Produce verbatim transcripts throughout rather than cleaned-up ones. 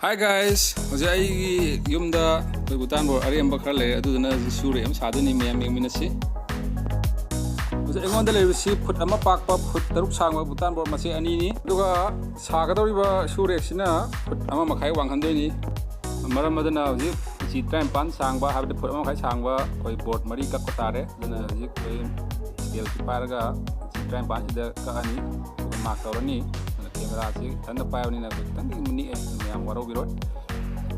Hi guys, ꯍꯧꯖꯤꯛ ꯑꯩꯒꯤ ꯌꯨꯝꯗ ꯑꯩꯈꯣꯏ ꯕꯨꯇꯥꯟ ꯕꯣꯔ ꯑꯔꯦꯝꯕ ꯈꯔ ꯂꯩꯔꯦ, ꯑꯗꯨꯗꯨꯅ ꯍꯧꯖꯤꯛ ꯁꯨ ꯔꯦꯛ ꯑꯃ ꯁꯥꯗꯣꯏꯅꯤ, ꯃꯌꯥꯝ ꯌꯦꯡꯃꯤꯟꯅꯁꯤ꯫ ꯍꯧꯖꯤꯛ ꯑꯩꯉꯣꯟꯗ ꯂꯩꯔꯤꯕꯁꯤ ꯐꯨꯠ ꯑꯃ ꯄꯥꯛꯄ, ꯐꯨꯠ ꯇꯔꯨꯛ ꯁꯥꯡꯕ ꯕꯨꯇꯥꯟ ꯕꯣꯔ ꯃꯆꯦꯠ ꯑꯅꯤꯅꯤ꯫ ꯑꯗꯨꯒ ꯁꯥꯒꯗꯧꯔꯤꯕ ꯁꯨ ꯔꯦꯛꯁꯤꯅ ꯐꯨꯠ ꯑꯃ ꯃꯈꯥꯏ ꯋꯥꯡꯍꯟꯗꯣꯏꯅꯤ꯫ ꯃꯔꯝ ꯑꯗꯨꯅ ꯍꯧꯖꯤꯛ ꯏꯟꯆꯤ ꯇꯔꯥꯅꯤꯄꯥꯟ ꯁꯥꯡꯕ, ꯍꯥꯏꯕꯗꯤ ꯐꯨꯠ ꯑꯃ ꯃꯈꯥꯏ ꯁꯥꯡꯕ ꯑꯩꯈꯣꯏ ꯕꯣꯔꯗ ꯃꯔꯤ ꯀꯛꯄ ꯇꯥꯔꯦ꯫ ꯑꯗꯨꯅ ꯍꯧꯖꯤꯛ ꯑꯩꯈꯣꯏ ꯁ꯭ꯀꯦꯜꯁꯤ ꯄꯥꯏꯔꯒ ꯏꯟꯆꯤ ꯇꯔꯥꯅꯤꯄꯥꯟꯁꯤꯗ ꯀꯛꯑꯅꯤ꯫ ꯑꯗꯨꯒ ꯃꯥꯔꯛ ꯇꯧꯔꯅꯤ꯫ ꯑꯗꯨꯅ ꯀꯦꯃꯦꯔꯥꯁꯤ ꯏꯊꯟꯗ ꯄꯥꯏꯕꯅꯤꯅ ꯑꯩꯈꯣꯏ ꯈꯤꯇꯪꯗꯤ ꯅꯤꯛꯑꯦ, ꯑꯗꯨ ꯃꯌꯥꯝ ꯋꯥꯔꯧꯕꯤꯔꯣꯏ꯫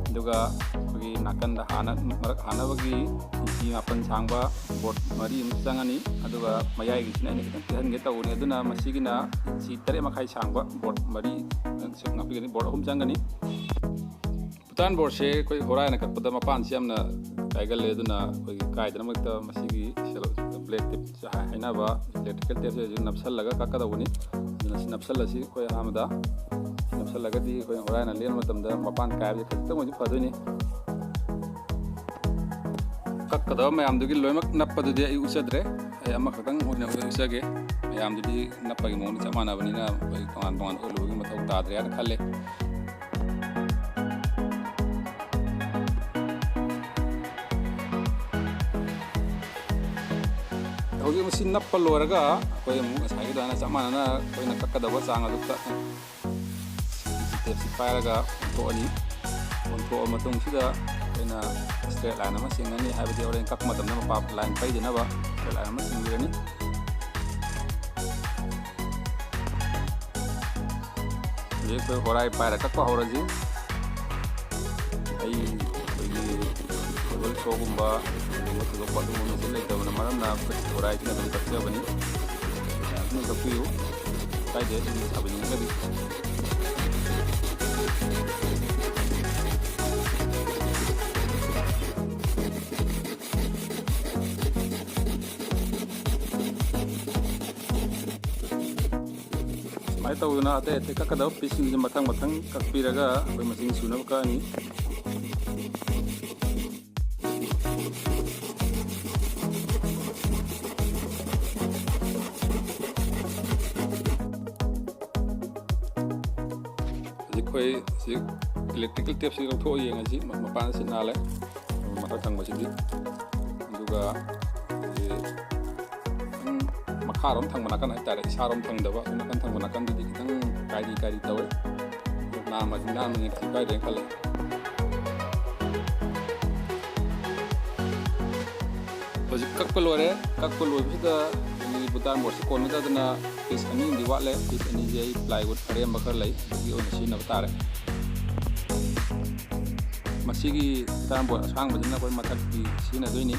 ꯑꯗꯨꯒ ꯑꯩꯈꯣꯏꯒꯤ ꯅꯥꯀꯟꯗ ꯍꯥꯟꯅ, ꯃꯔꯛ ꯍꯥꯟꯅꯕꯒꯤ ꯏꯟꯆꯤ ꯃꯥꯄꯟ ꯁꯥꯡꯕ ꯕꯣꯔꯗ ꯃꯔꯤ ꯑꯃ ꯆꯪꯉꯅꯤ꯫ ꯑꯗꯨꯒ ꯃꯌꯥꯏꯒꯤꯁꯤꯅ ꯑꯩꯅ ꯈꯤꯇꯪ ꯄꯤꯛꯍꯟꯒꯦ ꯇꯧꯕꯅꯤ꯫ ꯑꯗꯨꯅ ꯃꯁꯤꯒꯤꯅ ꯏꯟꯆꯤ ꯇꯔꯦꯠ ꯃꯈꯥꯏ ꯁꯥꯡꯕ ꯕꯣꯔꯗ ꯃꯔꯤ ꯍꯥꯞꯄꯤꯒꯅꯤ, ꯕꯣꯔꯗ ꯑꯍꯨꯝ ꯆꯪꯒꯅꯤ꯫ ꯕꯨꯇꯥꯟ ꯕꯣꯔꯗꯁꯦ ꯑꯩꯈꯣꯏ ꯍꯣꯔꯥꯏꯅ ꯀꯛꯄꯗ ꯃꯄꯥꯟꯁꯤ ꯌꯥꯝꯅ ꯀꯥꯏꯒꯜꯂꯦ, ꯑꯗꯨꯅ ꯑꯩꯈꯣꯏꯒꯤ ꯀꯥꯏꯗꯅꯕꯒꯤꯗꯃꯛꯇ ꯃꯁꯤꯒꯤ ꯕ꯭ꯂꯦꯛ ꯇꯦꯞ ꯍꯥꯏꯅꯕ ꯏꯂꯦꯛꯇ꯭ꯔꯤꯀꯦꯜ ꯇꯦꯞꯁꯦ ꯍꯧꯖꯤꯛ ꯅꯞꯁꯜꯂꯒ ꯀꯛꯀꯗꯧꯕꯅꯤ꯫ ꯑꯗꯨꯅ ꯁꯤ ꯅꯞꯁꯜꯂꯁꯤ ꯑꯩꯈꯣꯏ ꯑꯍꯥꯟꯕꯗ꯫ ꯁꯤ ꯅꯞꯁꯜꯂꯒꯗꯤ ꯑꯩꯈꯣꯏ ꯍꯣꯔꯥꯏꯅ ꯂꯦꯟꯕ ꯃꯇꯝꯗ ꯃꯄꯥꯟ ꯀꯥꯏꯕꯁꯦ ꯈꯖꯤꯛꯇꯪ ꯑꯣꯏꯁꯨ ꯐꯗꯣꯏꯅꯤ꯫ ꯀꯛꯀꯗꯕ ꯃꯌꯥꯝꯗꯨꯒꯤ ꯂꯣꯏꯅꯃꯛ ꯅꯞꯄꯗꯨꯗꯤ ꯑꯩ ꯎꯠꯆꯗ꯭ꯔꯦ꯫ ꯑꯩ ꯑꯃꯈꯛꯇꯪ ꯑꯣꯏꯅ ꯎꯠꯆꯒꯦ꯫ ꯃꯌꯥꯝꯗꯨꯗꯤ ꯅꯞꯄꯒꯤ ꯃꯑꯣꯡꯗ ꯆꯞ ꯃꯥꯟꯅꯕꯅꯤꯅ ꯑꯩꯈꯣꯏ ꯇꯣꯉꯥꯟ ꯇꯣꯉꯥꯟꯅ ꯎꯠꯂꯨꯕꯒꯤ ꯃꯊꯧ ꯇꯥꯗ꯭ꯔꯦ ꯍꯥꯏꯅ ꯈꯜꯂꯦ꯫ ꯍꯧꯖꯤꯛ ꯃꯁꯤ ꯅꯞꯄ ꯂꯣꯏꯔꯒ ꯑꯩꯈꯣꯏ ꯑꯃꯨꯛ ꯉꯁꯥꯏꯒꯤ ꯑꯗꯨꯃꯥꯏꯅ ꯆꯞ ꯃꯥꯟꯅꯅ ꯑꯩꯈꯣꯏꯅ ꯀꯛꯀꯗꯕ ꯆꯥꯡ ꯑꯗꯨ ꯀꯛ-, ꯇꯦꯞꯁꯤ ꯄꯥꯏꯔꯒ ꯑꯣꯟꯊꯣꯛꯑꯅꯤ꯫ ꯑꯣꯟꯊꯣꯛꯑ ꯃꯇꯨꯡꯁꯤꯗ ꯑꯩꯈꯣꯏꯅ ꯏꯁꯇ꯭ꯔꯦꯠ ꯂꯥꯏꯟ ꯑꯃ ꯆꯤꯡꯉꯅꯤ, ꯍꯥꯏꯕꯗꯤ ꯍꯣꯔꯦꯟ ꯀꯛꯄ ꯃꯇꯝꯗ ꯃꯄꯥ ꯂꯥꯏꯟ ꯄꯩꯗꯅꯕ ꯏꯁꯇ꯭ꯔꯦꯠ ꯂꯥꯏꯟ ꯑꯃ ꯆꯤꯡꯕꯤꯔꯅꯤ꯫ ꯍꯧꯖꯤꯛ ꯑꯩꯈꯣꯏ ꯍꯣꯔꯥꯏ ꯄꯥꯏꯔ ꯀꯛꯄ ꯍꯧꯔꯁꯤ꯫ ꯑꯩ ꯑꯩꯈꯣꯏꯒꯤ ꯇꯦꯕꯜ ꯁꯣꯒꯨꯝꯕ ꯑꯗꯨꯒꯨꯝꯕ ꯊꯣꯏꯗꯣꯛꯄ ꯑꯗꯨꯒꯨꯝꯕ ꯃꯦꯆꯤꯟ ꯂꯩꯇꯕꯅ ꯃꯔꯝꯅ ꯑꯩꯈꯣꯏ ꯍꯣꯔꯥꯏꯁꯤꯅ ꯑꯗꯨꯝ ꯀꯛꯆꯕꯅꯤ꯫ ꯑꯗꯨꯝ ꯀꯛꯄꯤꯌꯨ꯫ ꯀꯥꯏꯗꯦ, ꯑꯗꯨꯝ ꯁꯥꯕꯤꯅꯤꯡꯉꯒꯗꯤ꯫ ꯁꯨꯃꯥꯏꯅ ꯇꯧꯗꯅ ꯑꯇꯩ ꯑꯇꯩ ꯀꯛꯀꯗꯕ ꯄꯤꯁꯁꯤꯡꯁꯦ ꯃꯊꯪ ꯃꯊꯪ ꯀꯛꯄꯤꯔꯒ ꯑꯩꯈꯣꯏ ꯃꯁꯤꯡ ꯁꯨꯅꯕ ꯀꯛꯑꯅꯤ꯫ ꯍꯧꯖꯤꯛ ꯑꯩꯈꯣꯏ ꯍꯧꯖꯤꯛ Electrical tapeꯁꯤ ꯂꯧꯊꯣꯛꯑ ꯌꯦꯡꯉꯁꯤ꯫ ꯃ-, ꯃꯄꯥꯟꯁꯤ ꯅꯥꯜꯂꯦ, ꯃꯊꯛ ꯊꯪꯕꯁꯤꯗꯤ꯫ ꯑꯗꯨꯒ ꯁꯤ ꯈꯤꯇꯪ ꯃꯈꯥꯔꯣꯝ ꯊꯪꯕ ꯅꯥꯀꯟ ꯍꯥꯏꯇꯥꯔꯦ, ꯏꯁꯥꯔꯣꯝ ꯊꯪꯗꯕ, ꯑꯁꯣꯝ ꯅꯥꯀꯟ ꯊꯪꯕ ꯅꯥꯀꯟꯗꯨꯗꯤ ꯈꯤꯇꯪ ꯀꯥꯏꯔꯤ ꯀꯥꯏꯔꯤ ꯇꯧꯋꯦ꯫ ꯅꯥꯝꯃꯗꯤ ꯅꯥꯟꯕꯅꯤꯅ ꯀꯩꯁꯨ ꯀꯥꯏꯗ꯭ꯔꯦꯅ ꯈꯜꯂꯦ꯫ ꯍꯧꯖꯤꯛ ꯀꯛꯄ ꯂꯣꯏꯔꯦ꯫ ꯀꯛꯄ ꯂꯣꯏꯕꯁꯤꯗ ꯑꯩꯒꯤ ꯕꯨꯇꯥꯟ ꯕꯣꯔꯗꯁꯤ ꯀꯣꯟꯅꯗꯗꯅ piece ꯑꯅꯤ ꯑꯃꯗꯤ ꯋꯥꯠꯂꯦ꯫ Piece ꯑꯅꯤꯁꯦ ꯑꯩ plywood ꯑꯔꯦꯝꯕ ꯈꯔ ꯂꯩ, ꯑꯗꯨꯒꯤ ꯑꯣꯏꯅ ꯁꯤꯖꯤꯟꯅꯕ ꯇꯥꯔꯦ꯫ ꯃꯁꯤꯒꯤ ꯕꯨꯇꯥꯟ ꯕꯣꯔꯗ ꯑꯁꯥꯡꯕꯁꯤꯅ ꯑꯩꯈꯣꯏ ꯃꯊꯛꯀꯤ ꯁꯤꯖꯤꯟꯅꯗꯣꯏꯅꯤ꯫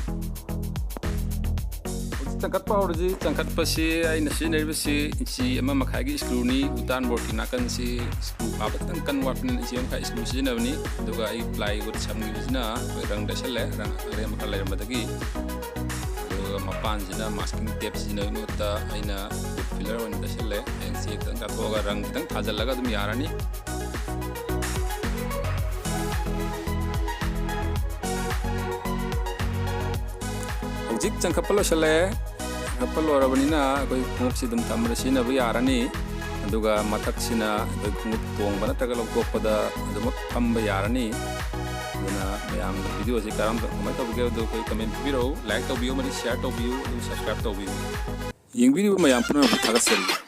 ꯍꯧꯖꯤꯛ ꯆꯪꯈꯠꯄ ꯍꯧꯔꯁꯤ꯫ ꯆꯪꯈꯠꯄꯁꯤ ꯑꯩꯅ ꯁꯤꯖꯤꯟꯅꯔꯤꯕꯁꯤ ꯏꯟꯆꯤ ꯑꯃ ꯃꯈꯥꯏꯒꯤ screwꯅꯤ꯫ ꯕꯨꯇꯥꯟ ꯕꯣꯔꯗꯀꯤ ꯅꯥꯀꯟꯁꯤ screw ꯐꯥꯕ ꯈꯤꯇꯪ ꯀꯟꯕ ꯋꯥꯠꯄꯅꯤꯅ ꯏꯟꯆꯤ ꯑꯃ ꯃꯈꯥꯏ screw ꯁꯤꯖꯤꯟꯅꯕꯅꯤ꯫ ꯑꯗꯨꯒ ꯑꯩ plywood ꯁꯝꯈꯤꯕꯁꯤꯅ ꯑꯩꯈꯣꯏ ꯔꯪ ꯇꯩꯁꯜꯂꯦ, ꯔꯪ ꯑꯔꯦꯝꯕ ꯈꯔ ꯂꯩꯔꯝꯕꯗꯒꯤ꯫ ꯑꯗꯨꯒ ꯃꯄꯥꯟꯁꯤꯅ masking tape ꯁꯤꯖꯤꯟꯅꯕꯒꯤ ꯃꯍꯨꯠꯇ ꯑꯩꯅ wood filler ꯑꯣꯏꯅ ꯇꯩꯁꯜꯂꯦ꯫ ꯍꯌꯦꯡ ꯆꯦ ꯈꯤꯇꯪ ꯀꯥꯞꯊꯣꯛꯑꯒ ꯔꯪ ꯈꯤꯇꯪ ꯊꯥꯖꯤꯜꯂꯒ ꯑꯗꯨꯝ ꯌꯥꯔꯅꯤ꯫ ꯍꯧꯖꯤꯛ ꯆꯪꯈꯠꯄ ꯂꯣꯏꯁꯤꯜꯂꯦ꯫ ꯆꯪꯈꯠꯄ ꯂꯣꯏꯔꯕꯅꯤꯅ ꯑꯩꯈꯣꯏ ꯈꯣꯡꯎꯞꯁꯤ ꯑꯗꯨꯝ ꯊꯝꯕꯗ ꯁꯤꯖꯤꯟꯅꯕ ꯌꯥꯔꯅꯤ꯫ ꯑꯗꯨꯒ ꯃꯊꯛꯁꯤꯅ ꯑꯩꯈꯣꯏ ꯈꯣꯡꯎꯞ ꯇꯣꯡꯕ ꯅꯠꯇ꯭ꯔꯒ ꯂꯧꯊꯣꯛꯄꯗ ꯑꯗꯨꯃꯛ ꯐꯝꯕ ꯌꯥꯔꯅꯤ꯫ ꯑꯗꯨꯅ ꯃꯌꯥꯝꯅ video ꯑꯁꯤ ꯀꯔꯝ-, ꯀꯃꯥꯏꯅ ꯇꯧꯕꯤꯒꯦ ꯍꯥꯏꯕꯗꯨ ꯑꯩꯈꯣꯏ comment ꯄꯤꯕꯤꯔꯛꯎ, like ꯇꯧꯕꯤꯌꯨ, ꯑꯃꯗꯤ share ꯇꯧꯕꯤꯌꯨ, ꯑꯗꯨꯒ subscribe ꯇꯧꯕꯤꯌꯨ꯫ ꯌꯦꯡꯕꯤꯔꯤꯕ ꯃꯌꯥꯝ ꯄꯨꯝꯅꯃꯛꯄꯨ ꯊꯥꯒꯠꯆꯔꯤ꯫